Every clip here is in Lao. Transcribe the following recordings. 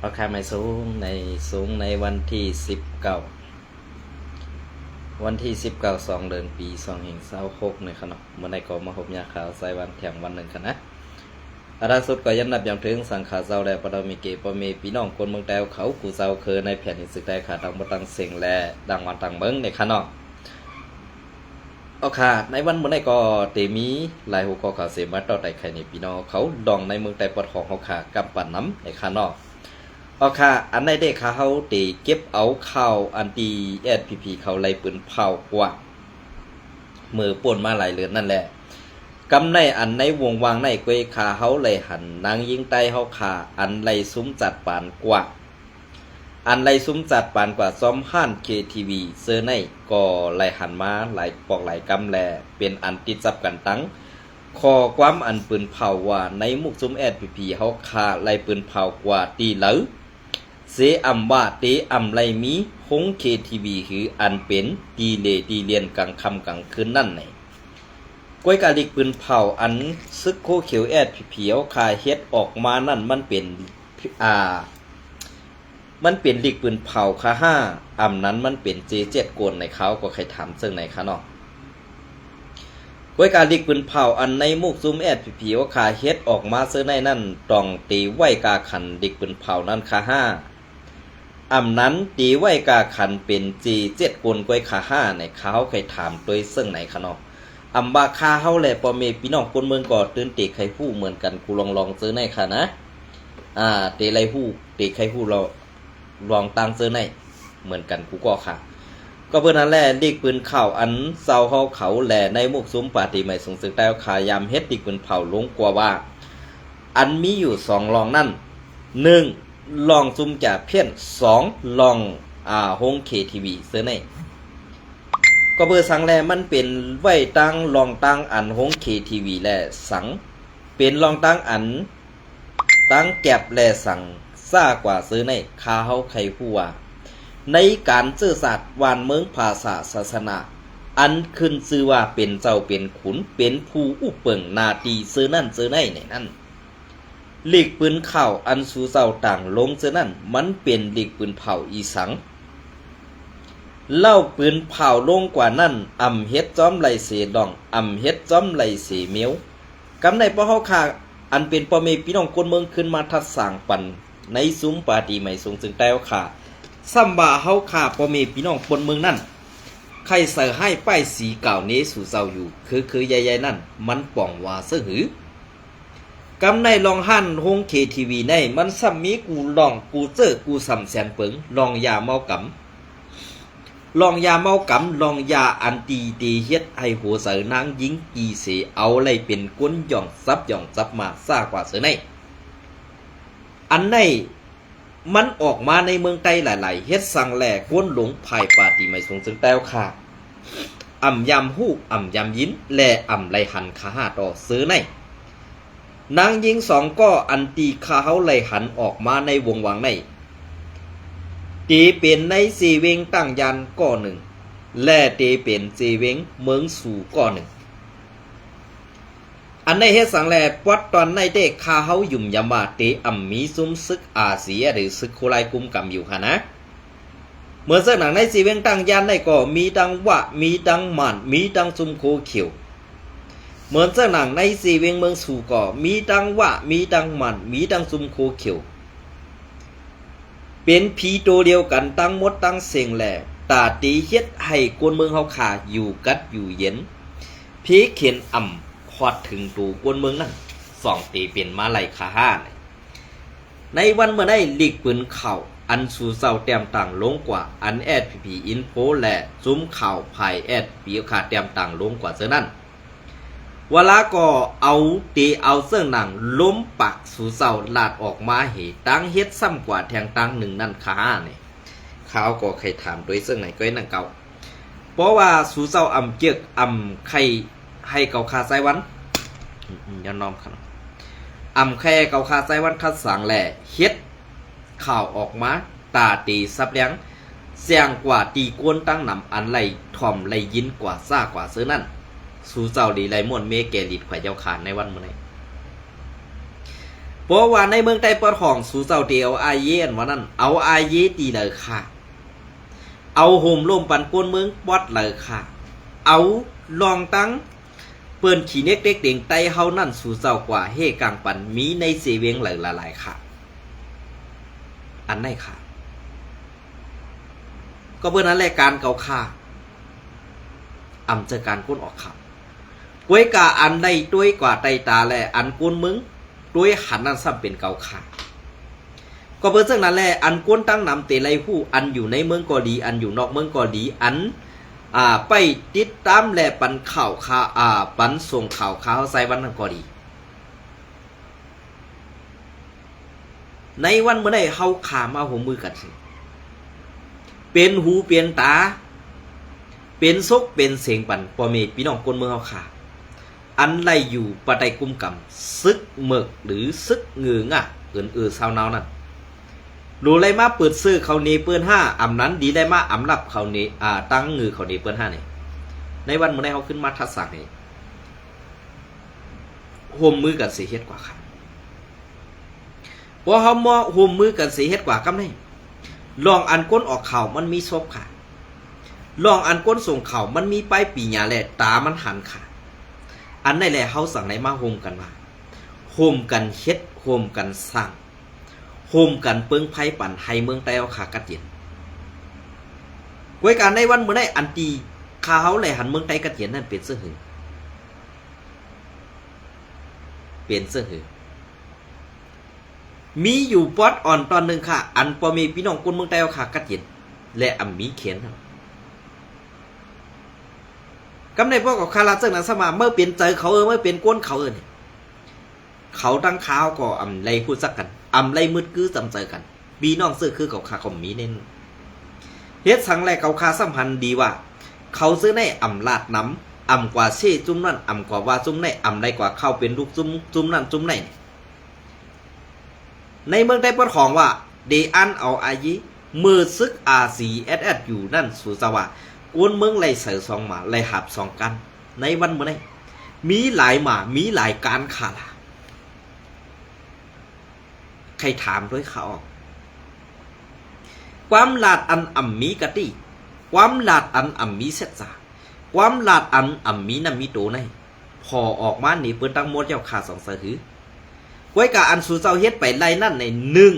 ອາຄາໄມສູງ ໃນສູງໃນວັນທີສິບເກົ້າ ວັນທີສິບເກົ້າ ສອງເດືອນ ປີສອງພັນຊາວຫົກນີ້ຄະເນາະ. ມື້ໃດກໍມາພົບຍາຄາວໃສ່ວັນແຖມວັນໜຶ່ງຄະນະ. ອາດາສຸດກໍຍາມນັບຍາມເຖິງສັງຂາເຈົ້າ ແລະ ປະດາມິເກ ພໍ່ແມ່ພີ່ນ້ອງຄົນເມືອງແຕ້ວເຂົາ ກູເຈົ້າຄືໃນແຜ່ນດິນສຶກໄດ້ຂາດ ຕ່າງໝົດຕ່າງເສັງ ແລະ ຕ່າງວັນຕ່າງເມືອງນີ້ຄະເນາະ. ເອົາຄະ ໃນວັນມື້ໃດກໍເຕມີຫຼາຍຫົວຂໍ້ຂ່າວເສມາຕໍ່ໄດ້ໄຂໃຫ້ພີ່ນ້ອງເຂົາ ດອງໃນເມືອງໃຕ້ປອດຂອງເຮົາຄະ ກຳປັ່ນນຳໃນຄະເນາະ. ເອົາຄະ ອັນໃດເດຄະ ເຮົາເຕເກັບເອົາຂ່າວອັນທີ່ ແອັດພີພີ ເຂົາໄລ່ປືນເຜົາກວ່າ ເມື່ອປົນມາຫຼາຍເດືອນນັ້ນແຫຼະ. ກຳໃນອັນໃນວົງວ່າງໃນກ້ວຍຄະ ເຮົາໄລ່ຫັນນາງຍິງໄຕ້ເຮົາຄະ ອັນໄລ່ຊຸມຈັດປານກວ່າ ອັນໄລ່ຊຸມຈັດປານກວ່າຊອມຮ້ານເຄທີວີເຊີໃນ ກໍໄລ່ຫັນມາຫຼາຍປອກຫຼາຍກຳແລະ ເປັນອັນຕິດຈັບກັນຕັ້ງ ຂໍ້ຄວາມອັນປືນເຜົາວ່າ ໃນໝູ່ຊຸມ ແອັດພີພີ ເຮົາຄະໄລ່ປືນເຜົາກວ່າທີ່ເລີ ເສອຳວ່າເຕອຳໄລ່ມີໂຮງເຄທີວີ ຄືອັນເປັນທີ່ເລທີ່ລຽນກາງຄ່ຳກາງຄືນນັ້ນໃນ ກ້ວຍກະລິກປືນເຜົາອັນສຶກໂຄຂຽວ ແອັດພີພີ ເຮົາຄະເຮັດອອກມານັ້ນ ມັນເປັນ ອາ ມັນເປັນລິກປືນເຜົາຄະຫາ ອຳນັ້ນມັນເປັນເຈເຈັດກົນໃນ ເຂົາກໍໄຄຖາມເຊິ່ງໃນຄະເນາະ. ກ້ວຍກະລິກປືນເຜົາອັນໃນໝູ່ຊຸມ ແອັດພີພີ ເຮົາຄະເຮັດອອກມາເຊີໃນນັ້ນ ຕ້ອງເຕໄວ້ກາຂັນລິກປືນເຜົານັ້ນຄະຫາ ອຳນັ້ນເຕໄວ້ກາຂັນເປັນເຈເຈັດກົນກ້ວຍຄະຫາໃນ ເຂົາໄຄຖາມໂດຍເຊິ່ງໃນຄະເນາະ. ອຳວ່າຄະເຮົາ ແລະ ພໍ່ແມ່ພີ່ນ້ອງຄົນເມືອງກໍຕື່ນເຕໄຄຮູ້ເໝືອນກັນ ກູລອງໆເຊີໃນຄະນະ. ອາ ເຕໄລ່ຮູ້ ເຕໄຄຮູ້ລອງຕ່າງເຊີໃນເໝືອນກັນກູກໍຄະ. ກໍເພິ່ນນັ້ນແຫຼະ ລິກປືນເຜົາອັນເຈົ້າເຮົາເຂົາ ແລະ ໃນໝູ່ຊຸມປາຕີໄໝສູງເຊິ່ງໃຕ້ເຮົາຄະ ຍາມເຮັດລິກປືນເຜົາລົງກວ່າວ່າ ອັນມີຢູ່ສອງລ່ອງນັ້ນ ໜຶ່ງ ລ່ອງຊຸມຈາພຽນ ສອງ ລ່ອງ ອາ ໂຮງເຄທີວີເຊີໃນ. ກໍເບີສັງແລ ມັນເປັນໄວ້ຕັ້ງລ່ອງຕັ້ງອັນໂຮງເຄທີວີແລະສັງ ເປັນລ່ອງຕັ້ງອັນ ຕັ້ງແກັບແລະສັງຊ້າກວ່າເຊີໃນ ຄະເຮົາໄຄຮູ້ວ່າ ໃນການເຊີຊາດ ບ້ານເມືອງ ພາສາ ສາສະໜາ ອັນຂຶ້ນຊື່ວ່າເປັນເຈົ້າເປັນຂຸນ ເປັນຜູ້ອຸເປິງໜ້າທີ່ເຊີນັ້ນເຊີໃນໃນນັ້ນ ລິກປືນເຂົາອັນສູເຈົ້າຕາງລົງເຊີນັ້ນ ມັນເປັນລິກປືນເຜົາອີ່ສັງ? ເລົ່າປືນເຜົາລົງກວ່ານັ້ນ ອຳເຮັດຈ້ອມໄລ່ເສດອງ ອຳເຮັດຈ້ອມໄລ່ເສເມວ. ກຳໃນພວກເຮົາຄະ ອັນເປັນພໍ່ແມ່ພີ່ນ້ອງຄົນເມືອງຂຶ້ນມາທັດສາງປັນໃນຊຸມປາຕີໄໝສູງເຊິ່ງໃຕ້ເຮົາຄະ ຊ້ຳວ່າເຮົາຄະພໍ່ແມ່ພີ່ນ້ອງຄົນເມືອງນັ້ນ ໄຄໃສ່ຮ້າຍປ້າຍສີກາວເນຊູເຈົ້າຢູ່ ຄືໆໃຫຍ່ໆນັ້ນ ມັນປອງວ່າເຊິ່ງຫື? ກຳໃນລ່ອງຮ້ານໂຮງເຄທີວີໃນ ມັນຊ້ຳມີກູລ່ອງ ກູເຈີ້ ກູສຳແສນເປິງ ລ່ອງຢາເມົາກຳ ລ່ອງຢາເມົາກຳ ລ່ອງຢາອັນຕີເຕເຮັດໃຫ້ຫົວໃຈນາງຍິງຕີເສ ເອົາໄລ່ເປັນກົນຢອງຈັບຢອງຈັບມາຊ້າກວ່າເຊີໃນ. ອັນໃນມັນອອກມາໃນເມືອງໃຕ້ຫຼາຍໆ ເຮັດສັງແລ ຄົນຫຼົງພາຍປາຕີໄໝສູງເຊິ່ງໃຕ້ເຮົາຄະ ອຳຍາມຮູ້ ອຳຍາມຍິນ ແລ ອຳໄລ່ຫັນຄະຫາຕໍ່ເຊີໃນ. ນາງຍິງສອງກໍອັນທີ່ຄະເຮົາໄລ່ຫັນອອກມາໃນວົງວາງໃນ ເຕເປັນໃນເຊເວັງຕັ້ງຢ້ານກໍໜຶ່ງ ແລ ເຕເປັນເຊເວັງເມືອງຊູກໍໜຶ່ງ. ອັນໃນເຮັດສັງແລ ປອດຕອນໃນເຕຄະເຮົາຫຍຸ່ມຢຳວ່າເຕອຳມີຊຸມຊຶກອາຊີ ຫຼື ຊຶກໂຄລາຍກຸມກຳຢູ່ຫັ້ນນະ. ເໝືອນເຊິ່ງໜັງໃນເຊເວັງຕັ້ງຢ້ານໃນກໍມີທັງວະ ມີທັງໝານ ມີທັງຊຸມໂຄຂຽວ. ເໝືອນເຊິ່ງໜັງໃນເຊເວັງເມືອງຊູກໍມີທັງວະ ມີທັງໝານ ມີທັງຊຸມໂຄຂຽວ. ເປັນຜີໂຕດຽວກັນທັງໝົດທັງເສັງແລ ຕາເຕເຮັດໃຫ້ຄົນເມືອງເຮົາຄາຢູ່ກັດຢູ່ເຢັນ ເພເຂັນອຳຮອດເຖິງໂຕຄົນເມືອງນັ້ນ ສອງເຕເປັນມາໄລ່ຄະຫາໃນ. ໃນວັນເມື່ອໃດ ລິກປືນຂ່າວອັນສູເຈົ້າແຕ້ມຕ່າງລົງກວ່າ ອັນແອັດພີພີອິນໂຟ ແລະ ຊຸມຂ່າວພາຍແອັດພີພີຄາແຕ້ມຕ່າງລົງກວ່າເທື່ອນັ້ນ ວາລາກໍເອົາເຕເອົາເຊິ່ງໜັງລົມປາກສູເຈົ້າລາດອອກມາເຫ ຕ່າງເຮັດຊ້ຳກວ່າແທງຕ່າງໜຶ່ງນັ້ນຄະຫາໃນ. ຂ້າກໍໄຄຖາມໂດຍເຊິ່ງໃນກ້ອຍໜັງເກົ່າ ເພາະວ່າສູເຈົ້າອຳເຈີກອຳໄຄໃຫ້ເຂົາຄາໃຊ້ວັນ ອືມ ຍ້ອນນ້ອມຄັນ ອຳໄຄໃຫ້ເຂົາຄາໃຊ້ວັນຄັດສັງແລ ເຮັດ ຂ່າວອອກມາ ຕາເຕສັບແລງ ແຊງກວ່າທີ່ຄົນຕັ້ງນຳອັນໄລ່ຖ່ອມໄລ່ຍິນກວ່າຊ້າກວ່າເຊີນັ້ນ ສູເຈົ້າດີໄລ່ມ່ວນເມແກ່ລິດຂວາຍເຈົ້າຂານໃນວັນມື້ໃນ. ເພາະວ່າໃນເມືອງໃຕ້ປອດຂອງ ສູເຈົ້າເຕເອົາອາເຢອັນວ່ານັ້ນ ເອົາອາເຢຕີໃດຄະ? ເອົາໂຮມລົມປັນຄົນເມືອງປອດໃດຄະ? ເອົາລອງຕັ້ງເປີ້ນຂີ້ເນັກເຕັກເຕັງໃຕ້ເຮົານັ້ນ ສູເຈົ້າກວ່າເຮກາງປັນ ມີໃນເຊເວັງຫຼາຍໆຄະ? ອັນໃດຄະ? ກໍເບີນັ້ນແຫຼະ ການເກົາຂ້າ ອຳເຈີການກົ້ນອອກຂ່າວ ກວຍກາອັນໄດ້ຕົວກວ່າໄຕຕາ ແລະ ອັນກົ້ນເມືອງຕົວຫັນນັ້ນ ຊ້ຳເປັນເກົາຂ້າ. ກໍເບີເຊິ່ງນັ້ນແຫຼະ ອັນກົ້ນຕັ້ງນຳເຕໄລຮູ້ ອັນຢູ່ໃນເມືອງກໍດີ ອັນຢູ່ນອກເມືອງກໍດີ ອັນ ອ່າ ໄປຕິດຕາມ ແລະ ປັນຂ່າວ ຂ່າວ ອ່າ ປັນສົ່ງຂ່າວ ຂ່າວໃສ່ວັນນັ້ນກໍດີ ໃນວັນມື້ໃດເຮົາຂ້າມາຮ່ວມມືກັນຊິ ເປັນຫູເປັນຕາ ເປັນສົກເປັນເສັງປັນພໍ່ແມ່ພີ່ນ້ອງຄົນເມືອງເຮົາຂ້າ ອັນໄດ້ຢູ່ພາຍໃຕ້ກຸມກຳ ຊຶກເໝິກ ຫຼື ຊຶກເງືອງາ ເອີ້ນເອີຊາວນາວນັ້ນ ໂລໄດ້ມາເປີດເຊີເຂົາເນເປີ້ນຫ້າ ອຳນັ້ນດີໄດ້ມາອຳລັບເຂົາເນ ອ່າ ຕັ້ງເງືອເຂົາເນເປີ້ນຫ້ານີ້ ໃນວັນມື້ໃດເຮົາຂຶ້ນມາທັດສະໃຫ້ ຮ່ວມມືກັນຊິເຮັດກວ່າຄັນ ພໍເຮົາມາຮ່ວມມືກັນຊິເຮັດກວ່າຄຳໃດ ລອງອັນກົ້ນອອກຂ່າວມັນມີສົບຂາ ລອງອັນກົ້ນສົ່ງຂ່າວມັນມີປາຍປີຍາ ແລະ ຕາມັນຫັນຂາ ອັນໃດແຫຼະ ເຮົາຈັ່ງໄດ້ມາຮ່ວມກັນວ່າ ຮ່ວມກັນເຮັດ ຮ່ວມກັນສ້າງ ຮ່ວມກັນເປິງໄພປັນໃຫ້ເມືອງໃຕ້ເຮົາຂ້າກັດເຢັນ. ກວຍກາໃນວັນມື້ໃດ ອັນທີ່ຂ້າເຮົາໄດ້ຫັນເມືອງໃຕ້ກັດເຢັນນັ້ນເປັນເຊິ່ງຫື? ເປັນເຊິ່ງຫື? ມີຢູ່ປອດອ່ອນຕອນໜຶ່ງຄ່າ ອັນພໍ່ແມ່ພີ່ນ້ອງຄົນເມືອງໃຕ້ເຮົາຂ້າກັດເຢັນ ແລະ ອຳມີແຂນນັ້ນ ກຳໃດພວກເຂົາຄາລາເຊິ່ງນັ້ນສາມາດເມື່ອເປັນໃຈເຂົາເອີ ເມື່ອເປັນກົ້ນເຂົາເອີນີ້ ເຂົາທັງຂ້າເຮົາກໍອຳໄລຮູ້ຈັກກັນ ອຳໄລມືດກືຈຳໃຈກັນ ພີ່ນ້ອງເຊິ່ງຄືເຂົາຂ້າກໍມີແນ່ນອນ. ເຮັດສັງແລເຂົາຂ້າສຳພັນດີວ່າ ເຂົາເຊິ່ງໃນອຳລາດນຳ ອຳກວ່າເຊຈຸ້ມນັ້ນ ອຳກວ່າວ່າຈຸ້ມໃນ ອຳໄລກວ່າເຂົາເປັນລູກຈຸ້ມ ຈຸ້ມນັ້ນຈຸ້ມໃນ. ໃນເມືອງໃຕ້ປອດຂອງວ່າ ເດອັນເອົາອາເຢ ເມື່ອຊຶກອາຊີເອັດເອັດຢູ່ນັ້ນ ສູຈະວ່າ ຄົນເມືອງໄລ່ໃສ່ສອງໝາ ໄລ່ຫາບສອງການ ໃນວັນມື້ໃດ ມີຫຼາຍໝາ ມີຫຼາຍການຂ້າລາ ໃຄຖາມດ້ວຍຂ້າອອກ ຄວາມລາດອັນອຳມີກະຕິ ຄວາມລາດອັນອຳມີສັດຈາ ຄວາມລາດອັນອຳມີນ້ຳມີໂຕໃນ ພໍອອກມານີ້ເພິ່ນຕັ້ງໝົດແລ້ວ ຂ້າສອງສາຍຫື? ກວຍກາອັນສູເຈົ້າເຮັດໄປໄລ່ນັ້ນໃນ ໜຶ່ງ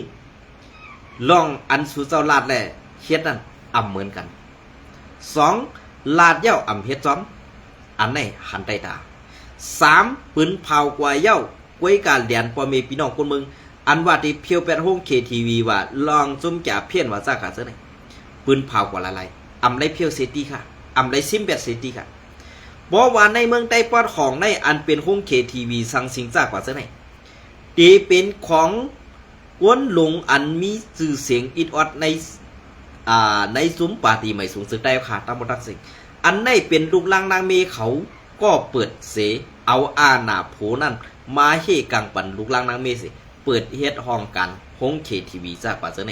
ລອງອັນສູເຈົ້າລາດແລະເຮັດນັ້ນອຳເໝືອນກັນ. ສອງ ລາດແລ້ວອຳເຮັດຈອມ ອັນໃດຫັນໃຕ້ຕາ. ສາມ ປືນເຜົາກວ່າເຍົາ ກວຍກາແລນພໍ່ແມ່ພີ່ນ້ອງຄົນເມືອງ ອັນວ່າທີ່ພຽວແປດໂຮງເຄທີວີວ່າ ລອງຈຸ້ມຈາພຽນວ່າຈາກາເຈີໃນ ປືນເຜົາກວ່າລະໄລ ອຳໄລພຽວເສຕີຄ່າ ອຳໄລຊິມແປດເສຕີຄ່າ. ເພາະວ່າໃນເມືອງໃຕ້ປອດຂອງໃນ ອັນເປັນໂຮງເຄທີວີສັງສິງຈາກວ່າເຈີໃນ ເຕເປັນຂອງ ກວນຫຼົງອັນມີຊື່ສຽງອິດອອດໃນ ອ່າ ໃນຊຸມປາຕີໃໝ່ສູງເຊີງໃຕ້ເຮົາຂ້າທັງໝົດທັງສິ້ນ. ອັນໃດເປັນລູກຫຼານນາງເມເຂົາກໍເປີດເສ ເອົາອານາໂພນັ້ນມາເຮກາງປັນລູກຫຼານນາງເມເສ ເປີດເຮັດຫ້ອງການໂຮງເຄທີວີຈາກວ່າເຈີໃນ.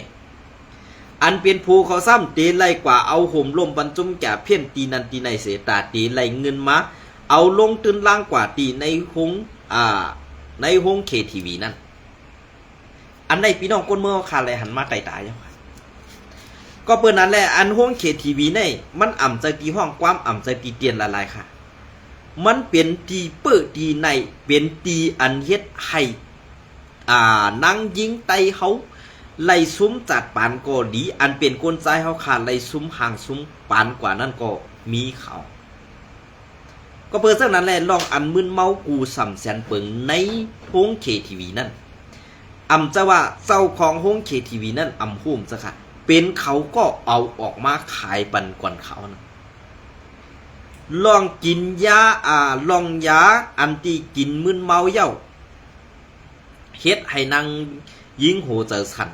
ອັນເປັນໂພເຂົາຊ້ຳເຕໄລ່ກວ່າເອົາໂຮມລົມບັນຈຸມຈາພຽນຕີນັ້ນຕີໃນເສ ຕາເຕໄລ່ເງິນມາເອົາລົງຕື່ນລາງກວ່າຕີໃນໂຮງ ອ່າ ໃນໂຮງເຄທີວີນັ້ນ. ອັນໃດພີ່ນ້ອງຄົນເມືອງເຮົາຂ້າໄດ້ຫັນມາໃຕ້ຕາເຈົ້າ. ກໍເປັນນັ້ນແຫຼະ ອັນໂຮງເຄທີວີໃນ ມັນອຳໃຈທີ່ຮ້ອງ ຄວາມອຳໃຈທີ່ຕຽນຫຼາຍໆຄ່າ. ມັນເປັນທີ່ເປີດທີ່ໃນ ເປັນທີ່ອັນເຮັດໃຫ້ ອ່າ ນາງຍິງໄຕເຮົາໄລ່ຊຸມຈັດປານກໍດີ ອັນເປັນຄົນຊາຍເຮົາຂ້າໄລ່ຊຸມຮ່າງຊຸມປານກວ່ານັ້ນກໍມີເຂົາ. ກໍເພາະສະນັ້ນແຫຼະ ລອງອັນມຶນເມົາກູສຳແສນເປິງໃນໂຮງເຄທີວີນັ້ນ ອຳຈະວ່າເຈົ້າຂອງໂຮງເຄທີວີນັ້ນອຳໂຮມຊະຄະ ເປັນເຂົາກໍເອົາອອກມາຂາຍປັນກ່ອນເຂົານະ. ລອງກິນຢາ ອາ ລອງຢາອັນທີ່ກິນມຶນເມົາເຍົາ ເຮັດໃຫ້ນາງຍິງຫົວໃຈສັ່ນ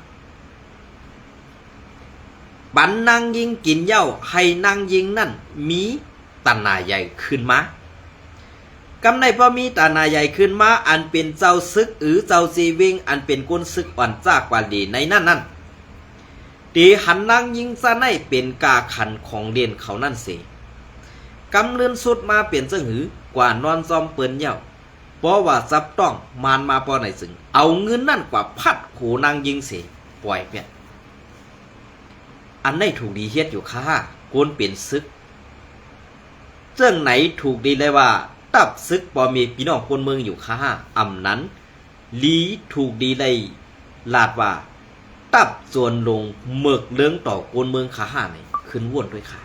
ປັນນາງຍິງກິນເຍົາ ໃຫ້ນາງຍິງນັ້ນມີຕາໜ່າໃຫຍ່ຂຶ້ນມາ. ກຳໃດພໍມີຕາໜ່າໃຫຍ່ຂຶ້ນມາ ອັນເປັນເຈົ້າຊຶກ ຫຼື ເຈົ້າເຊເວັງ ອັນເປັນຄົນຊຶກອ່ອນຈາກກວ່າເລໃນນັ້ນນັ້ນ ເຕຫັນນາງຍິງຊະໃນເປັນກາຂັນຂອງເລນເຂົານັ້ນເສ. ກຳລື່ນສຸດມາເປັນຈັ່ງຫື ກວ່ານອນຊອມເປີ້ນເຍົາ. ປ ພໍວ່າຈັບຕ້ອງມານມາປ້ອນໃນຊຶງ ເອົາເງິນນັ້ນກວ່າພັດໂຂນາງຍິງເສ ປ່ອຍແປດ. ອັນໃດຖືກດີເຮັດຢູ່ຄ່າ ຄົນເປັນຊຶກ ເຊິ່ງໃນຖືກດີໄດ້ວ່າ ຕັບຊຶກພໍ່ແມ່ພີ່ນ້ອງຄົນເມືອງຢູ່ຄ່າ ອຳນັ້ນ ລີຖືກດີໄດ້ລາດວ່າ ຕັບໂຈນຫຼົງເໝິກເລິງຕໍ່ຄົນເມືອງຄ່າໃນ ຂຶ້ນວົນດ້ວຍຄ່າ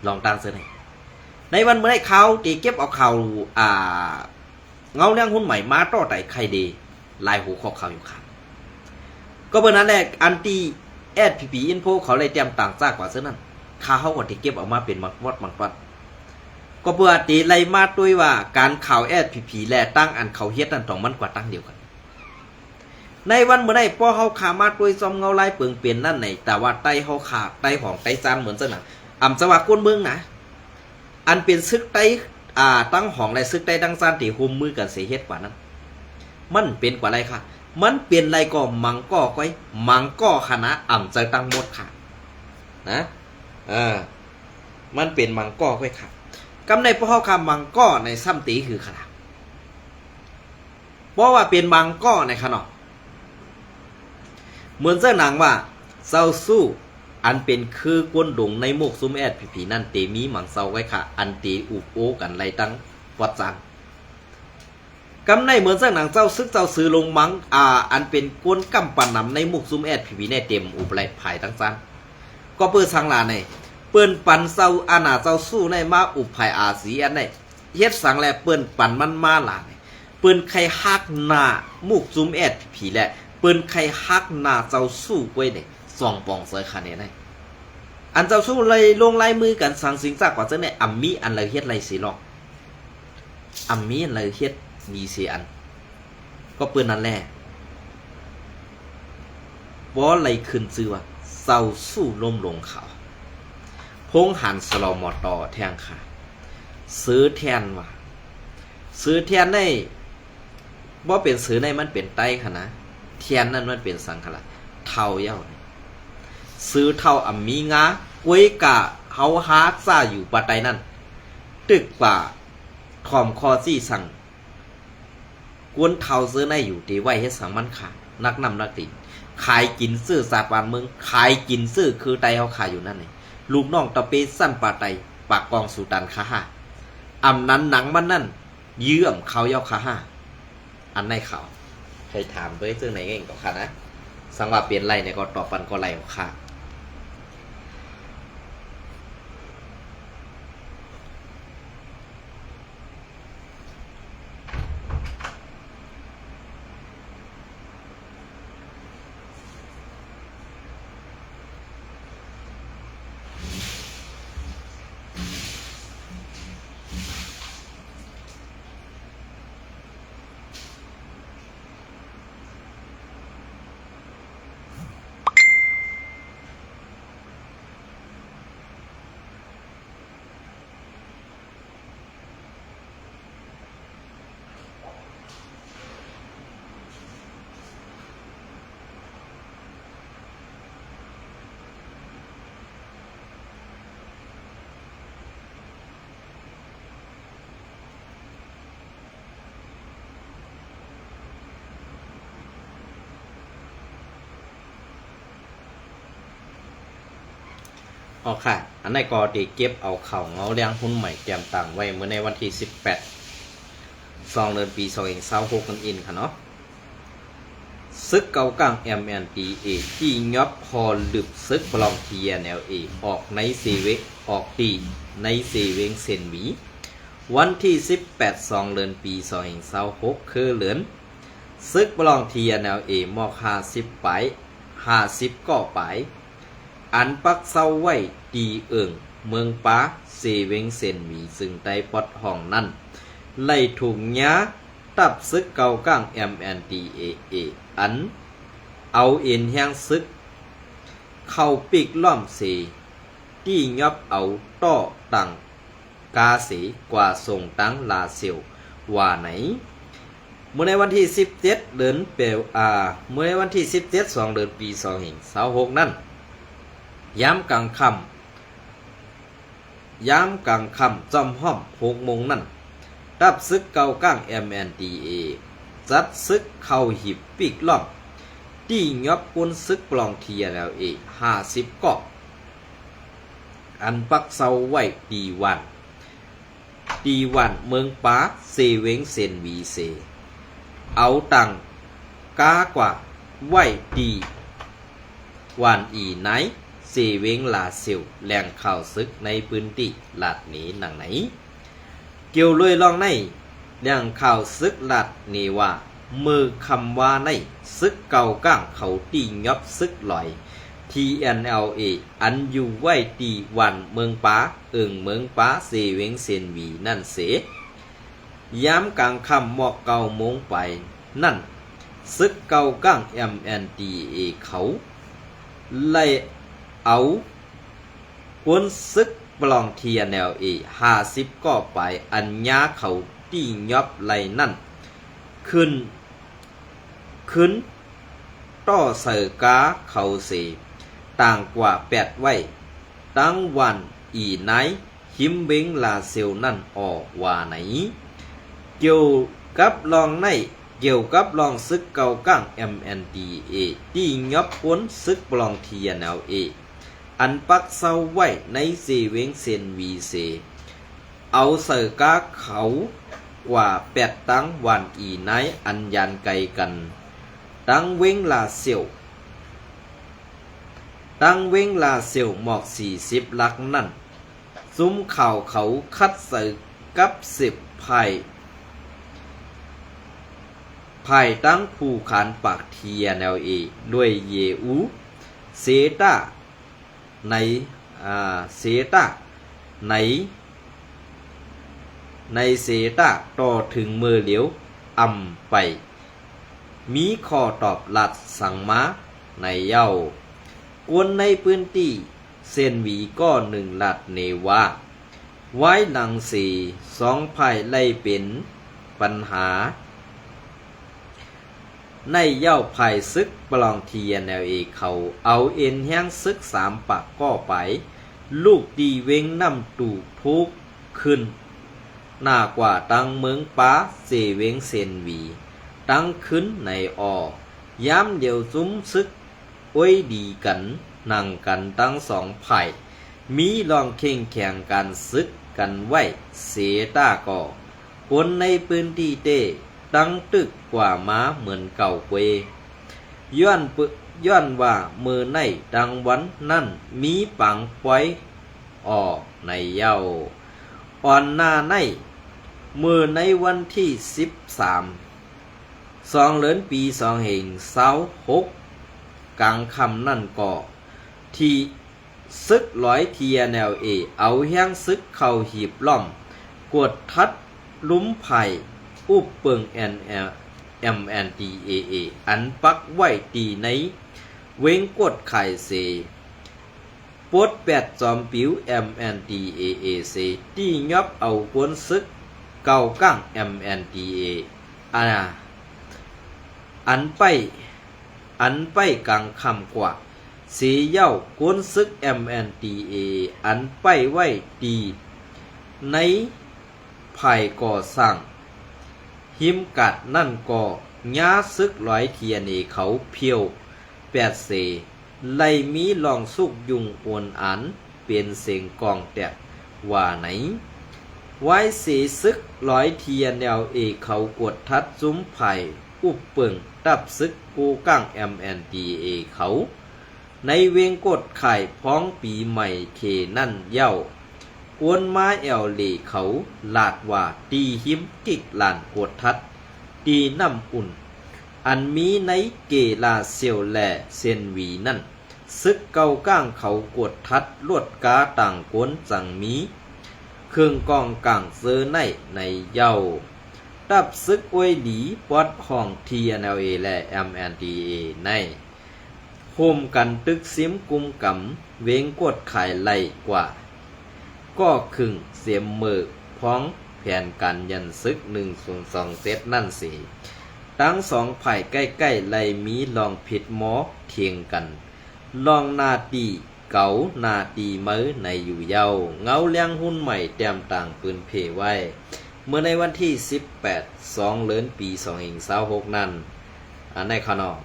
ລອງຕັ້ງເຊິ່ງໃນ ໃນວັນມື້ໃນຂ່າວທີ່ເກັບເອົາຂ່າວ ອ່າ ເງົາແລງຮຸ່ນໃໝ່ມາຕໍ່ໄຕ່ໄຂ່ເດ ຫຼາຍຫົວຂໍ້ຂ່າວຢູ່ຄ່າ. ກໍເບິ່ງນັ້ນແຫຼະ ອັນທີ່ ເອສພີພີ ອິນໂຟ ເຂົາໄດ້ຕຽມຕ່າງຈາກກວ່າເຊິ່ງນັ້ນ ຂ້າເຮົາກໍໄດ້ເກັບເອົາມາເປັນບາງປອດບາງຕອນ ກໍເພື່ອທີ່ໄລ່ມາຕຸ້ຍວ່າ ການຂ່າວ ເອສພີພີ ແລະ ຕັ້ງອັນເຂົາເຮັດນັ້ນ ຕ້ອງມັນກວ່າຕັ້ງດຽວກັນ. ໃນວັນມື້ໃນ ພວກເຮົາຂ້າມາຕຸ້ຍຊອມເງົາລາຍເປິງເປັນນັ້ນໃນ ແຕ່ວ່າໄຕ້ເຮົາຂ້າ ໄຕ້ຫອງໄຕ້ຊານເໝືອນເຊິ່ງນະ ອຳຈະວ່າຄົນເມືອງນະ ອັນເປັນຊຶກໄຕ້ ອ່າ ຕັ້ງຫອງ ແລະ ຊຶກໄຕ້ຕັ້ງຊານທີ່ຮ່ວມມືກັນເສເຮັດກວ່ານັ້ນ ມັນເປັນກວ່າໄດ້ຄ່າ ມັນເປັນໄດ້ກໍມັງກໍກ້ອຍ ມັງກໍຄະນະ ອຳເຈົ້າທັງໝົດຄ່າ ນະ ເອີ ມັນເປັນມັງກໍກ້ອຍຄ່າ. ກຳໃນພວກເຮົາຂ້າມັງກໍໃນຊ້ຳຕີຄືຂະນະ ເພາະວ່າເປັນມັງກໍໃນຂະເນາະ ເໝືອນເຊິ່ງນາງວ່າ ເຈົ້າຊູ້ ອັນເປັນຄືກົນດົງໃນໝູ່ຊຸມ ເອສພີພີ ນັ້ນ ເຕມີມັງເຈົ້າໄວ້ຄ່າ ອັນເຕອຸບໂອ້ກັນໄລ່ຕັ້ງປອດຈານ. ກຳໃນເໝືອນເຊິ່ງນາງເຈົ້າຊຶກເຈົ້າຊືອລົງມັງ ອ່າ ອັນເປັນກົນກຳປະນຳໃນໝູ່ຊຸມ ເອສພີພີ ແນ່ເຕັມອຸບໄລ່ພາຍຕັ້ງຊານ ກໍເປີດສັງຫຼາໃນ ເປີ້ນປັນເຈົ້າອານາເຈົ້າຊູ້ໃນມາອຸບພາຍ ອາຊີເອັສ ໃນ ເຮັດສັງແລະເປີ້ນປັນມັນມາຫຼາຍ ເພິ່ນໄຄຮັກໜ້າໝູ່ຊຸມ ເອສພີພີ ແລະ ເພິ່ນໄຄຮັກໜ້າເຈົ້າຊູ້ກ້ວຍເດ ສອງປອງເຊີຍຄະແນນໃຫ້ ອັນເຈົ້າຊູ້ໄລ່ລົງລາຍມືກັນສັງສິງຈາກກວ່າເຊິ່ງໃນ ອຳມີອັນລາວເຮັດໄລ່ເສລອກ ອຳມີອັນລາວເຮັດດີເສອັນ ກໍເປີ້ນນັ້ນແຫຼະ ບໍ່ໄດ້ຂຶ້ນຊື່ວ່າເຈົ້າຊູ້ລົ້ມລົງຂາວ ພົງຫັນສະຫຼໍ່ມໍ່ຕໍ່ແທ່ງຂາ ເສືອແທ່ນວ່າ ເສືອແທ່ນໃນ ບໍ່ເປັນເສືອໃນ ມັນເປັນໄຕ້ຫັ້ນນະ ແທ່ນນັ້ນມັນເປັນສັງຂະລະ ເຖົ້າເຍົາ ເສືອເຖົ້າອຳມີງາ ກວຍກາເຮົາຫາຈາຢູ່ປະໄຕນັ້ນ ຕຶກປາ ຖ່ອມຂໍ້ຊີ້ສັງ ກວນເຖົ້າເສືອໃນຢູ່ ເຕໄວ້ເຮັດສັງມັນຂາ ນັກນ້ຳນັກດິນ ຂາຍກິນຊື່ຊາດບ້ານເມືອງ ຂາຍກິນຊື່ຄືໄຕເຮົາຂາຍຢູ່ນັ້ນເອງ ລູກນ້ອງຕະເປຊັ້ນປາໄຕ ປາກກອງສູຕັນຄະຫາ ອຳນັ້ນໜັງມັນນັ້ນ ເຢື້ອມເຂົາເຍົາຄະຫາ ອັນໃນເຂົາ ໃຫ້ຖາມເບິ່ງເຊິ່ງໃນເອງກໍຄະນະ ສັງວ່າເປັນໄລ່ໃນກໍຕອບປັນກໍໄລ່ຂອງຂ້າ. ອໍ ຄ່ະ ອັນໃດກໍໄດ້ເກັບເອົາຂ່າວເງົາແລງຮຸ່ນໃໝ່ຕຽມຕາງໄວ້ ເມື່ອໃນວັນທີສິບແປດ ສອງເດືອນ ປີສອງພັນຊາວຫົກນັ້ນເອງຄ່ະເນາະ. ຊຶກເກົາກາງ ເອັມເອັນທີເອ ຕີຫຍັບຫໍລຶບຊຶກປະລອງ ທີເອັນແອລເອ ອອກໃນເຊເວ ອອກຕີໃນເຊເວັງເຊນໝີ ວັນທີສິບແປດ ສອງເດືອນ ປີສອງພັນຊາວຫົກ ຄືເລີນ ຊຶກປະລອງ ທີເອັນແອລເອ ມອກຫ້າສິບປາຍ ຫ້າສິບກໍປາຍ ອັນປັກເຊົາໄວ້ທີ່ເອີ່ງເມືອງປາ ເຊເວັງເຊນໝີ ເຊິ່ງໄດ້ປອດຫ້ອງນັ້ນ ໄດ້ຖືກຍາ ຕັບຊຶກເກົາກາງ ເອັມເອັນທີເອ ອັນເອົາເອັນແຮງຊຶກເຂົ້າປິກລ້ອມເຊ ຕີຫຍັບເອົາຕໍ່ຕັງກາເຊ ກວ່າສົ່ງຕັງລາເຊວ ວ່າໃນ ເມື່ອໃນວັນທີສິບເຈັດ ເດືອນເປ ອາ ເມື່ອໃນວັນທີສິບເຈັດ ສອງເດືອນ ປີສອງພັນຊາວຫົກນັ້ນ ຍາມກາງຄ່ຳ ຍາມກາງຄ່ຳ ຈອມຮອບຫົກໂມງນັ້ນ ທັບຊຶກເກົາກາງ MNDAA ຈັດຊຶກເຂົ້າຮີບປິກລ້ອມ ຕີຫຍັບຄົນຊຶກປະລອງ TNLA ຫ້າສິບກອກ ອັນປັກເຊົາໄວ້ທີ່ບ້ານ ທີ່ບ້ານເມືອງປາ ເຊເວັງເຊນຫວີເສ ເອົາຕັງກາກວ່າໄວ້ທີ່ບ້ານອີນາຍ ເຊເວັງລາຊຽວ. ແຫຼ່ງຂ່າວຊຶກໃນພື້ນທີ່ລາດເນດັ່ງໃນ. ກ່ຽວເລີຍລອງໃນ ແຫຼ່ງຂ່າວຊຶກລາດເນວ່າ ມື້ຄ່ຳວານໃນ ຊຶກເກົາກາງເຂົາຕີຫຍັບຊຶກຫຼອຍ TNLA ອັນຢູ່ໄວ້ທີ່ບ້ານເມືອງປາ ເອີ່ງເມືອງປາ ເຊເວັງເຊນຫວີນັ້ນເສ. ຍາມກາງຄ່ຳໝອກເກົ້າໂມງປາຍນັ້ນ ຊຶກເກົາກາງ MNDAA ເຂົາໄລ່ເອົາຄົນຊຶກປະລອງ TNLA ຫ້າສິບກວ່າປາຍ ອັນຍາເຂົາຕີຫຍັບໄລ່ນັ້ນ ຂຶ້ນ ຂຶ້ນຕໍ່ໃສ່ກາເຂົາເສ ຕ່າງກວ່າແປດໄວ້ທາງບ້ານອີນາຍ ຮິມເວັງລາຊຽວນັ້ນ ອອກວ່າໃນ. ກ່ຽວກັບລອງໃນ ກ່ຽວກັບລອງຊຶກເກົາກາງ MNDAA ຕີຫຍັບຄົນຊຶກປະລອງ TNLA ອັນປັກເຊົາໄວ້ໃນເຊເວັງເຊນຫວີເສ ເອົາໃສ່ກາເຂົາກວ່າແປດທາງບ້ານອີນາຍ ອັນຢ່າງໄກກັນ ທາງເວັງລາຊຽວ ທາງເວັງລາຊຽວໝອກສີ່ສິບຫຼັກນັ້ນ. ຊຸມຂ່າວເຂົາຂັດໃສ່ກັບເສບພາຍ ພາຍທາງຜູ້ຂານປາກ TNLA ດ້ວຍເຢອູ ເຊຕາ ໃນ ອາ ເຊຕາ ໃນ ໃນເຊຕາ ຕໍ່ເຖິງມື້ຫຼຽວອຳໄປ ມີຂໍ້ຕອບລັດສັງມາໃນເຍົາ. ຄົນໃນພື້ນທີ່ເຊັ່ນຫວີກໍໜຶ່ງລາດເນວ່າ ວາຍຫຼັງເສສອງຝ່າຍໄດ້ເປັນປັນຫາ ໃນເຍົາຝ່າຍຊຶກປະລອງ TNLA ເຂົາເອົາເອັນແຮງຊຶກສາມປາກກໍປາຍລູກ ທີ່ເວັງນ້ຳຕູທຸກຂຶ້ນໜ້າກວ່າທາງເມືອງປາ ເຊເວັງເຊນຫວີ ທັງຄືນໃນອໍ. ຍາມດຽວຊຸມຊຶກໂອ້ຍດີກັນ ນັ່ງກັນທັງສອງຝ່າຍ ມີລອງເຄັ່ງແຂງການຊຶກກັນໄວ້ເສຕາກໍ ຄົນໃນພື້ນທີ່ເຕ້ ຕັ້ງຕຶກກວ່າມາເໝືອນເກົ່າເກວ ຍ້ອນ ຍ້ອນວ່າມື້ໃນທັງວັນນັ້ນມີປາງປ່ອຍອອກໃນເຍົາ. ອ່ອນໜ້າໃນ ມື້ໃນວັນທີສິບສາມ ສອງເດືອນ ປີສອງພັນຊາວຫົກ ກາງຄ່ຳນັ້ນກໍ ທີ່ ຊຶກຫຼອຍ TNLA ເອົາແຮງຊຶກເຂົ້າຮີບລ້ອມ ກວດທັດລຸມຝ່າຍອຸບເປິງ MNDAA ອັນປັກໄວ້ທີ່ໃນເວັງກວດຄ້າຍເສ ປົດແປດຈອມປິວ MNDAA ເສ ຕີຫຍັບເອົາຄົນຊຶກເກົາກາງ MNDAA ອັນ ອັນໄປ ອັນໄປກາງຄ່ຳກວ່າ ເສເຍົາ ຄົນຊຶກ MNDAA ອັນໄປໄວ້ທີ່ໃນຝ້າຍກໍ່ສ້າງ ຮິມກາດນັ້ນກໍ ຍາຊຶກຫຼອຍ TNLA ເຂົາຜຽວແປດເສ ໄດ້ມີລອງຊຸກຫຍຸ້ງໂອນອານ ເປັນເສງກ້ອງແຕກວ່າໃນ. ວາຍເສຊຶກຫຼອຍ TNLA ເຂົາກວດທັດຊຸມຝ່າຍອຸບເປິງ ທັບຊຶກໂກກາງ MNDAA ເຂົາ ໃນເວັງກວດຄ້າຍ ພ້ອມປີໃໝ່ເຂນັ້ນເຍົາ. ກວນມາແອວເລເຂົາລາດວ່າ ທີ່ຮິມກິກລານກວດທັດ ທີ່ນ້ຳອຸ່ນ ອັນມີໃນເກລາຊຽວ ແລະ ເຊນຫວີນັ້ນ ຊຶກເກົາກາງເຂົາກວດທັດ ລວດກາຕ່າງຄົນຈັ່ງມີເຄື່ອງກອງກາງເຈີໃນ ໃນເຍົາ. ທັບຊຶກໂອ້ຍດີປອດຫ້ອງ TNLA ແລະ MNDAA ໃນ ໂຮມກັນຕຶກຊິມກຸມກຳເວັງກວດຄ້າຍໄລ່ກວ່າ ກໍຄຶ່ງເຕັມເມີ ພ້ອມແຜນການຢັນຊຶກ ໜຶ່ງສູນສອງເຈັດ ນັ້ນເສ ທັງສອງຝ່າຍໃກ້ໆໄດ້ມີລອງຜິດມໍຖຽງກັນ ລອງໜ້າຕີເກົາ ໜ້າຕີໃໝ່ໃນຢູ່ເຍົາ. ເງົາແລງຮຸ່ນໃໝ່ແຕ້ມຕ່າງປືນເພໄວ້ ເມື່ອໃນວັນທີສິບແປດ ສອງເດືອນ ປີສອງພັນຊາວຫົກນັ້ນ ອັນໃນຂະນອງ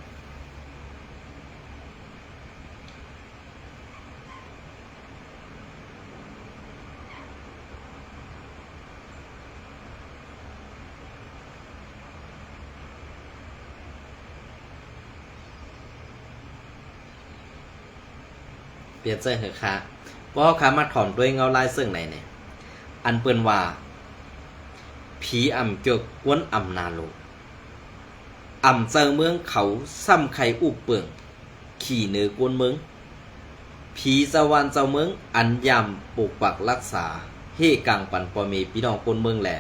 ປ່ຽນເຊິ່ງເຮີຂ້າ ພວກເຮົາຂ້າມາຖອມດ້ວຍເງົາລາຍເຊິ່ງໃດນີ້ ອັນເພິ່ນວ່າ ຜີອຳເກີກກວນອຳນາໂລ ອຳເຈົ້າເມືອງເຂົາຊ້ຳໄຂ່ອຸບເປິງ ຂີ້ເໜີກວນເມືອງ ຜີເຈົ້າບ້ານເຈົ້າເມືອງ ອັນຍາມປົກປັກລັກສາ ເຮກາງປັນພໍ່ແມ່ພີ່ນ້ອງຄົນເມືອງ ແລະ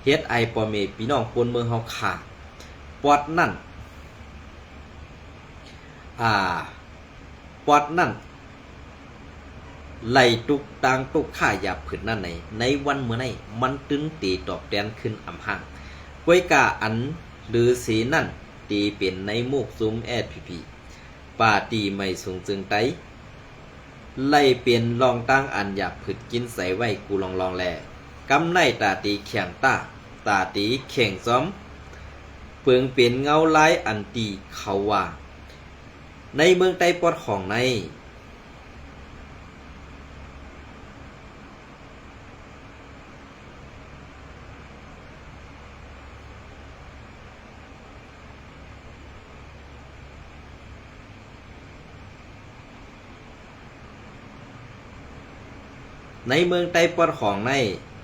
ເຮັດໃຫ້ພໍ່ແມ່ພີ່ນ້ອງຄົນເມືອງເຮົາຂ້າ ປອດນັ້ນ ອາ ປອດນັ້ນ ໄລ່ຕຸກຕາງຕຸກຂ້າຢາບຜືດນັ້ນໃນ ໃນວັນມື້ໃນ ມັນຕຶງເຕຕອບແທນຂຶ້ນອຳຮ່າງ ກວຍກາອັນລືເສນັ້ນ ເຕເປັນໃນໝູກຊຸມ ແອສພີພີ ປາຕີໄໝສູງເຈີງໄຕ ໄລ່ເປັນລອງຕາງອັນຢາບຜືດກິນໃສໄວ້ກູລອງໆ ແລ ກຳໄນຕາເຕແຂງຕາ ຕາເຕແຂງຊອມ ເປິງເປັນເງົາລາຍອັນຕີເຂົາວ່າ ໃນເມືອງໃຕ້ປອດຂອງໃນ ໃນເມືອງໃຕ້ປອດຂອງໃນ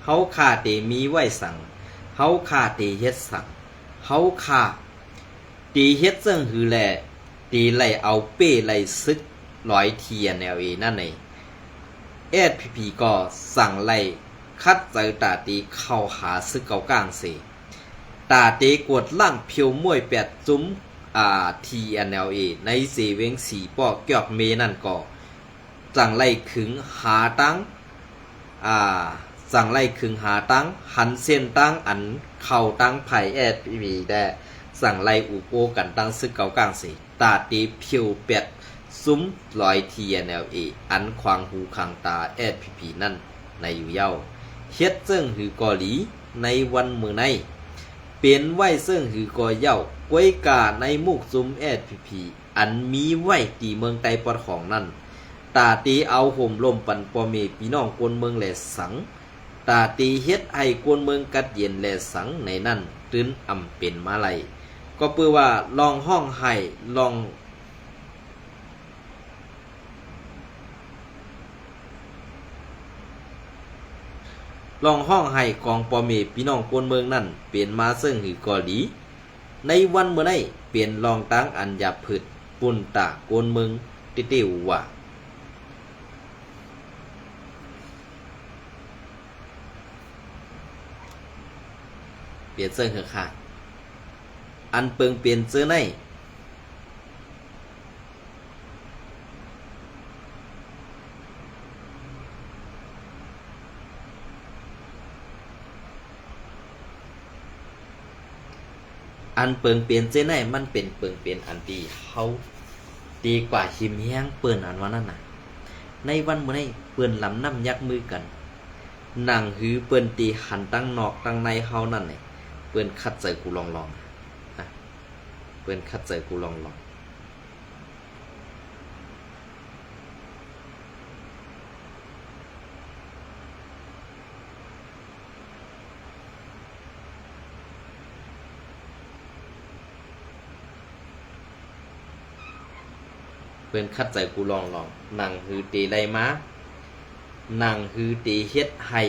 ເຮົາຂ້າເຕມີໄວ້ສັງ ເຮົາຂ້າເຕເຮັດສັງ ເຮົາຂ້າ ເຕເຮັດເຊິ່ງຫື ແລ ເຕໄລ່ເອົາເປ້ໄລ່ສຶກລອຍ ທີເອັນແອລເອ ນັ້ນເອງ ແອສພີພີ ກໍຈັ່ງໄລ່ຂັດໃຈຕາເຕເຂົ້າຫາຊຶກເກົາກາງເສ ຕາເຕກວດລ້າງຜິວມວຍແປດຊຸມ ອາ ທີເອັນແອລເອ ໃນເຊເວັງສີປອກກຽວເມນັ້ນກໍ ຈັ່ງໄລ່ຄຶງຫາທາງ ອາ ຈັ່ງໄລ່ຄຶງຫາທາງ ຫັນເສັ້ນທາງອັນເຂົ້າທາງຝ່າຍ ແອສພີພີ ແລະ ຈັ່ງໄລ່ອຸໂອ້ກັນທາງຊຶກເກົາກາງເສ ຕາເຕຜິວແປດຊຸມລອຍ ທີເອັນແອລເອ ອັນຂວາງຫູຂາງຕາ ແອສພີພີ ນັ້ນໃນຢູ່ເຍົາ ເຮັດເຊິ່ງຫືກໍດີ ໃນວັນມື້ໃນ ເປັນໄວ້ເຊິ່ງຫືກໍເຍົາ ກວຍກາໃນໝູກຊຸມ ແອສພີພີ ອັນມີໄວ້ທີ່ເມືອງໃຕ້ປອດຂອງນັ້ນ ຕາເຕເອົາໂຮມລົມປັນພໍ່ແມ່ພີ່ນ້ອງຄົນເມືອງແລສັງ ຕາເຕເຮັດໃຫ້ຄົນເມືອງກັດເຢັນແລສັງໃນນັ້ນ ຕື່ນອຳເປັນມາໄລ ກໍເປີວ່າລອງຮ້ອງໄຫ້ ລອງ ລອງຮ້ອງໄຫ້ຂອງພໍ່ແມ່ພີ່ນ້ອງຄົນເມືອງນັ້ນ ເປັນມາເຊິ່ງຫືກໍດີ ໃນວັນມື້ໃນ ເປັນລອງຕາງອັນຢາບຜືດປຸນຕາຄົນເມືອງເຕເຕຫວາ. ປ່ຽນເຊິ່ງເຮີຂ້າ ອັນເປິງເປັນເຈີໃນ ອັນເປິງເປັນເຊັ່ນໃດ ມັນເປັນເປິງເປັນອັນທີ່ເຮົາດີກວ່າຫິມແຮງເປີ້ນ ອັນວ່ານັ້ນນະ. ໃນວັນມື້ໃນເພິ່ນລຳນ້ຳຍັກມືກັນ ໜັງຫືເພິ່ນຕີຫັນທັງນອກທັງໃນເຮົານັ້ນແຫຼະ ເພິ່ນຂັດໃຈກູລອງໆ ນະ ເພິ່ນຂັດໃຈກູລອງໆ. ເພິ່ນຂັດໃຈກູລອງໆ ໜັງຫືເຕໄດ້ມາ ໜັງຫືເຕເຮັດໃຫ້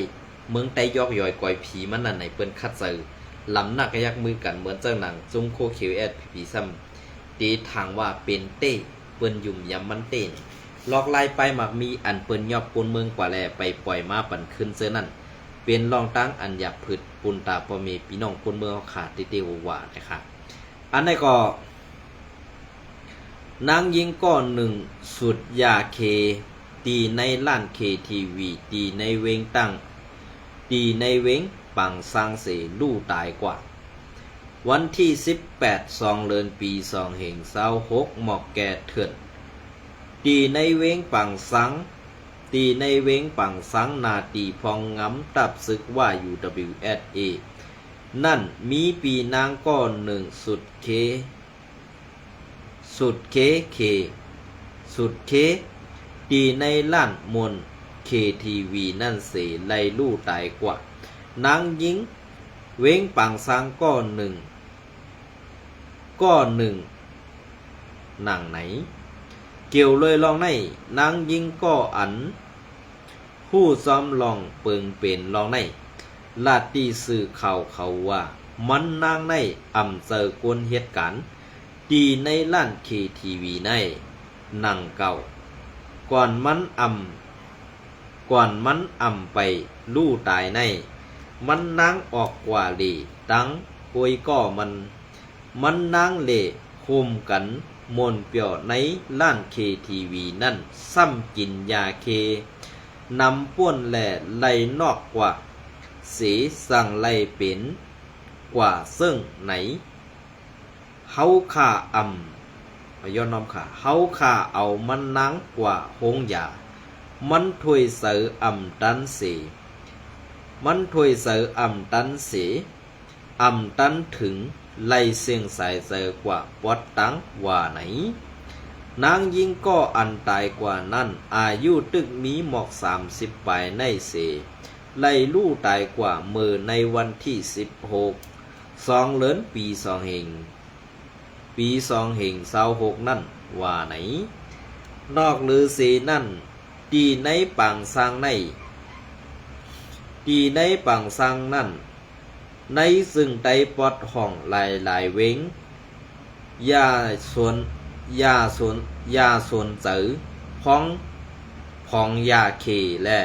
ເມືອງໃຕ້ຢອກຢອຍກອຍຜີມັນນັ້ນໃນ ເພິ່ນຂັດໃຈລຳໜັກຍັກມືກັນ ເໝືອນເຈົ້າໜັງຈຸ້ມໂຄເຂວ ແອສພີພີ ຊ້ຳ ເຕຖາງວ່າເປັນເຕ້ ເພິ່ນຫຍຸມຢຳມັນເຕ້ ລອກລາຍປ້າຍໝາກມີ ອັນເພິ່ນຍອກປົນເມືອງກວ່າແລ ໄປປ່ອຍມາປັນຄືນເທື່ອນັ້ນ ເປັນລອງຕາງອັນຢາບຜືດປຸນຕາພໍ່ແມ່ພີ່ນ້ອງຄົນເມືອງເຮົາຂ້າເຕ້ໆຫວາໆ ນະຄະ. ອັນໃດກໍ ນາງຍິງກໍໜຶ່ງສູດຢາເຄ ຕີໃນຮ້ານເຄທີວີ ຕີໃນເວງຕັ້ງ ຕີໃນເວງປາງຊ້າງເສ ລູ້ຕາຍກວ່າ. ວັນທີສິບແປດ ສອງເດືອນ ປີສອງເຮງຊາວຫົກ ໝອກແກ່ເຖື່ອນ ຕີໃນເວງປາງຊ້າງ ທີ່ໃນເວງປາງຊາງ ໜ້າທີ່ພອງງາມ ຕັບຊຶກວ່າ ຢູ ດັບເບິນຢູ ເອັສ ເອ ນັ້ນ ມີພີ່ນາງກ້ອນໜຶ່ງສຸດເຄ ສຸດເຄເຄ ສຸດເຄ ທີ່ໃນຮ້ານມ່ວນ ເຄ ທີ ວີ ນັ້ນເສ ໄລ່ລູ້ຕາຍກວ່າ. ນາງຍິງເວງປາງຊາງກ້ອນໜຶ່ງ ກ້ອນໜຶ່ງ ນາງໃນ. ກ່ຽວເລີຍລອງໃນ ນາງຍິງກໍອັນ ຮູ້ຊອມລອງເປິງເປັນລອງໃນ ລາດຕິສື່ຂ່າວເຂົາວ່າ ມັນນາງໃນອຳເຈີກວນເຫດການ ທີ່ໃນຮ້ານເຄທີວີໃນ ນາງເກົ່າ ກ່ອນມັນອຳ ກ່ອນມັນອຳໄປລູ້ຕາຍໃນ ມັນນາງອອກກວ່າເລ ຕັງໂອຍກໍມັນ ມັນນາງເລໂຮມກັນມ່ວນປ່ຽວໃນຮ້ານເຄທີວີນັ້ນ ຊ້ຳກິນຢາເຄນຳປ່ວນແລໄລ່ນອກກວ່າເສ ຈັ່ງໄລ່ເປັນກວ່າເຊິ່ງໃນ ເຮົາຂ້າອຳ ຍ້ອນນ້ອມຂ້າ ເຮົາຂ້າເອົາມັນນາງກວ່າໂຮງຢາ ມັນຖ້ວຍເຊີອຳຕັນເສ ມັນຖ້ວຍເຊີອຳຕັນເສ ອຳຕັນເຖິງໄລ່ເສັງສາຍເຊີກວ່າປອດຕັງ ວ່າໃນ. ນາງຍິງກໍອັນຕາຍກວ່ານັ້ນ ອາຍຸຕຶກມີໝອກສາມສິບປາຍໃນເສ ໄລ່ລູ້ຕາຍກວ່າເມີໃນວັນທີສິບຫົກ ສອງເດືອນ ປີສອງເຮັງ ປີສອງເຮັງຊາວຫົກນັ້ນ ວ່າໃນ. ນອກເຫຼືອເສນັ້ນ ທີ່ໃນປາງຊາງໃນ ທີ່ໃນປາງຊາງນັ້ນ ໃນເຊິ່ງໃຕ້ປອດຫ້ອງຫຼາຍໆເວງ ຢ່າສົນ ຢ່າສົນ ຢ່າສົນເຈີ ພອງ ພອງຢາເຄ ແລະ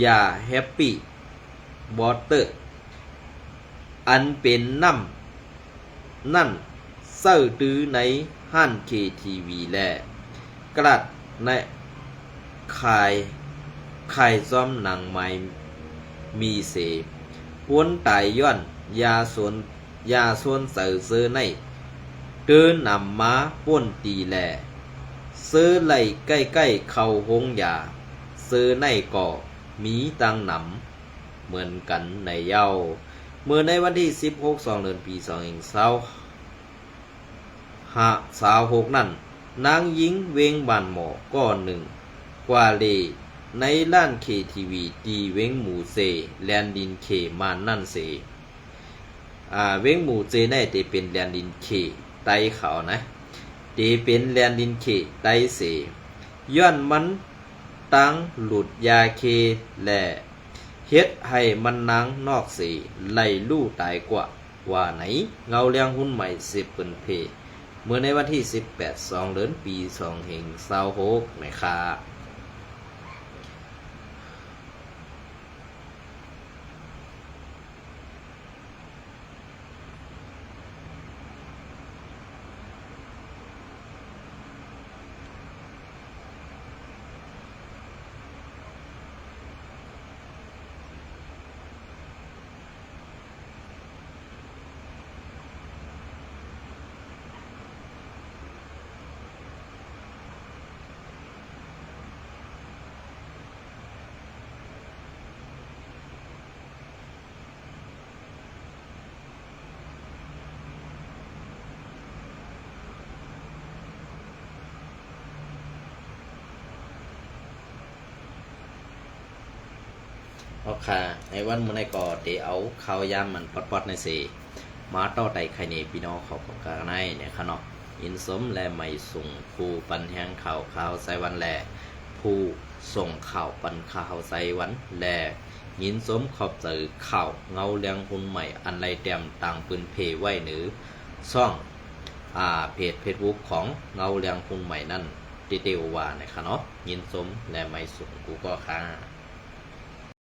ຢາແຮັບປີ ວອເຕີ ອັນເປັນນ້ຳນັ້ນ ເຊີຕື້ໃນຮ້ານເຄທີວີ ແລະ ກະລັດໃນຂາຍ ຂາຍຊອມໜັງໄມ້ມີເສ ຄົນຕາຍຍ້ອນຢາຊົນ ຢາຊົນເຊີເຊີໃນ ເຕີນຳມາປົນຕີແລ ເຊີໄລ່ໃກ້ໆເຂົ້າໂຮງຢາ ເຊີໃນກໍມີຕັ້ງນຳ ເໝືອນກັນໃນເຍົາ ເມື່ອໃນວັນທີສິບຫົກ ສອງເດືອນ ປີສອງເພັນຊາວຫ້າ ຊາວຫົກນັ້ນ ນາງຍິງເວງບ້ານໝໍ້ກ້ອນໜຶ່ງ ກວ່າເລ ໃນຮ້ານເຄທີວີ ທີ່ເວງໝູເຈ ແລນດິນເຂມານນັ້ນເສ ອາ ເວງໝູເຈໃນ ເຕເປັນແລນດິນເຂໃຕ້ເຂົານະ ເຕເປັນແລນດິນເຂໃຕ້ເສ ຍ້ອນມັນຕັ້ງຫຼຸດຢາເຄ ແລະ ເຮັດໃຫ້ມັນນາງນອກເສ ໄລ່ລູ້ຕາຍກວ່າ ວ່າໃນ. ເງົາລຽງຮຸ່ນໃໝ່ເສບເປີນເພ ເມື່ອໃນວັນທີສິບແປດ ສອງເດືອນ ປີສອງເພັນຊາວຫົກ ນະຄະ. ເອົາຄ່ະ ໃນວັນມື້ນີ້ກໍໄດ້ເອົາຂ່າວຢາມມັນປອດໆນີ້ເສ ມາຕໍ່ໄຕ່ໄຂ່ເນພີ່ນ້ອງເຂົາກໍກະໄດ້ນະຄະເນາະ. ຍິນຊົມ ແລະ ໄໝສູງ ຜູ້ປັນແຮງຂ່າວ ຂ່າວໄຊວັນ ແລະ ຜູ້ສົ່ງຂ່າວປັນຂ່າວໄຊວັນ ແລະ ຍິນຊົມຂອບໃຈຂ່າວເງົາລຽງຮຸ່ນໃໝ່ ອັນໄດ້ແຕ້ມຕາງປຶ້ນເພໄວ້ໃນຊ່ອງ ອາ ເພຈເຟສບຸກຂອງເງົາລຽງຮຸ່ນໃໝ່ນັ້ນ ເຕເຕວານະຄະເນາະ. ຍິນຊົມ ແລະ ໄໝສູງກູ່ກໍຄ່ະ.